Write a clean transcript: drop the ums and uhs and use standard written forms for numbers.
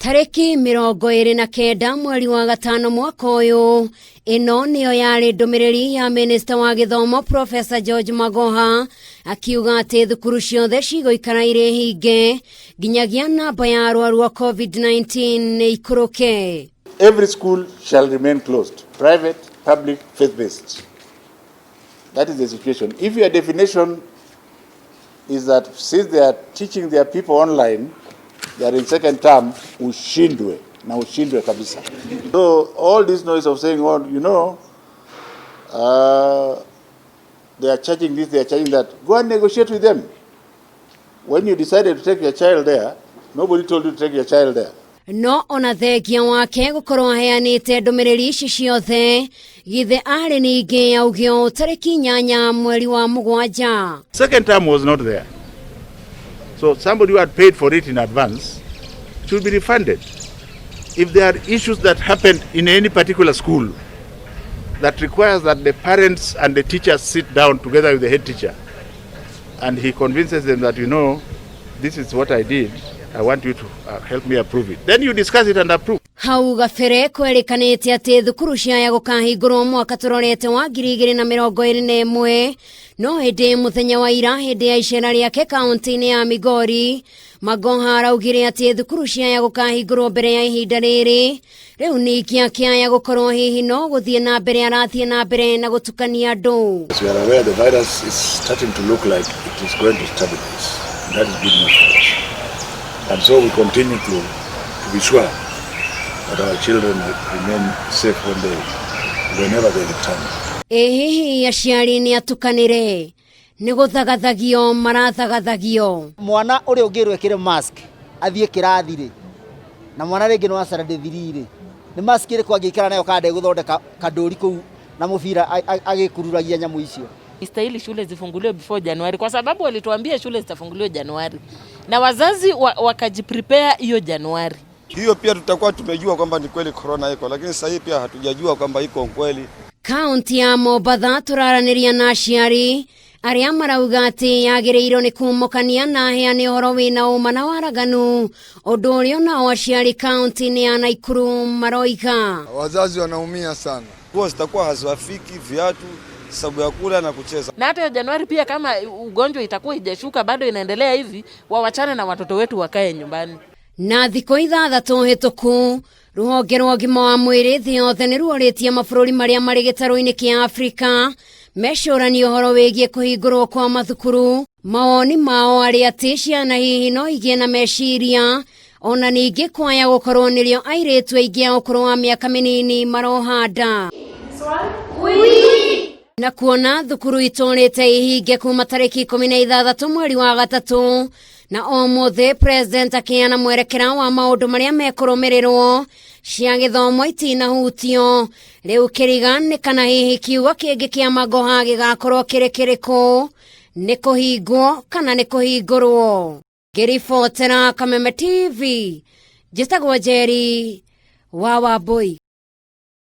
Tarĩki 29 mweri wa gatano mwaka ũyũ, ĩno nĩyo yarĩ ndũmĩrĩri ya minista wa gĩthomo Professor George Magoha, akiuga atĩ thukuru ciothe cigũikara irĩ hinge nginyagia namba ya arwaru a COVID-19 nĩ ikũrũke. Every school shall remain closed, private, public, faith-based. That is the situation. If your definition is that since they are teaching their people online, they are in second term, ushindwe na ushindwe kabisa. So all this noise of saying, oh, they are charging this, they are charging that. Go and negotiate with them. When you decided to take your child there, nobody told you to take your child there. No ona thengia wake gũkorwo aheanĩte ndũmĩrĩri ici ciothe, githĩ arĩ ningĩ auge ũũ tarĩki 8 mweri wa mũgwanja. Second term was not there. So somebody who had paid for it in advance should be refunded. If there are issues that happened in any particular school that requires that the parents and the teachers sit down together with the head teacher and he convinces them that, this is what I did, I want you to help me approve it. Then you discuss it and approve. Hau gabere kwerĩkanĩte atĩ thukuru ciaya gũkahingũrwo mwaka tũrorete wa 2021, no hĩndĩ mũthenya wa ira, hĩndĩ ya icera rĩake kaunti-inĩ ya Migori, Magoha araugire atĩ thukuru ciaya gũkahingũrwo mbere ya ihinda rĩrĩ. Rĩu ningĩ akĩaya gũkorwo hihi no gũthiĩ na mbere arathiĩ na mbere na gũtukania andũ. As we are aware, the virus is starting to look like it is going to stabilize. That is good news for us. And so we continue to be sure that our children remain safe whenever they return. Ĩ hihi aciari nĩ atukanĩre nĩ gũthagathagio marathagathagio? Mwana ũrĩa ũngĩrwo ekĩre mask athiĩ kĩrathi rĩ, na mwana rĩngĩ nĩ wa standard 3 rĩ, nĩ mask ĩrĩkũ angĩikara nayo kana ndegũthondeka kandũri kũu na mũbira agĩkururagia nyamũ icio? Istahili shule zifunguliwe before Januari, kwa sababu walituambia shule zitafunguliwa Januari na wazazi wakajiprepare hiyo Januari. Hiyo pia tutakuwa tumejua kwamba ni kweli corona iko, lakini sasa hii pia hatujajua kwamba iko kweli. Kaunti ya Mombatha tũraranĩria na aciari arĩa marauga atĩ yagĩrĩirwo nĩ kumũkania na aheane ũhoro wĩna ũma na waraganu, ũndũ ũrĩa onao aciari kaunti-inĩ ya Naikuru maroiga. Wazazi wanaumia sana. Nguo zitakuwa haziwafiki, viatu, sababu ya kula na kucheza. Na hata hiyo Januari pia kama ugonjwa itakuwa ijashuka bado inaendelea hivi, wawachane na watoto wetu wakae nyumbani. Na thikũ 6 hĩtũku, rũhonge rwa ũgima wa mwĩrĩ thĩ yothe nĩ ruorĩtie mabũrũri marĩa marĩ gĩtarũ-inĩ kĩa Afrika mecũranie ũhoro wĩgiĩ kũhingũrwo kwa mathukuru. Mawoni mao arĩ atĩ ciana hihi no igĩe na meciria ona ningĩ kwaya gũkorwo nĩrĩo airĩtu aingĩ a ũkũrũ wa mĩaka mĩnini marohanda na kuona thukuru itũrĩte ihinge kuma tarĩki 16 mweri wa gatatũ, na ũmũthĩ president akĩheana mwerekera wa maũndũ marĩa mekũrũmĩrĩrwo, cia gĩthomo itinahutio. Rĩu kĩriga nĩ kana hihi kiugo kĩngĩ kĩa Magoha gĩgakorwo kĩrĩ kĩrĩkũ, nĩ kũhingwo kana nĩ kũhingũrwo? Ngĩribotera Kameme TV, njĩtagwo Njeri wa Wambui.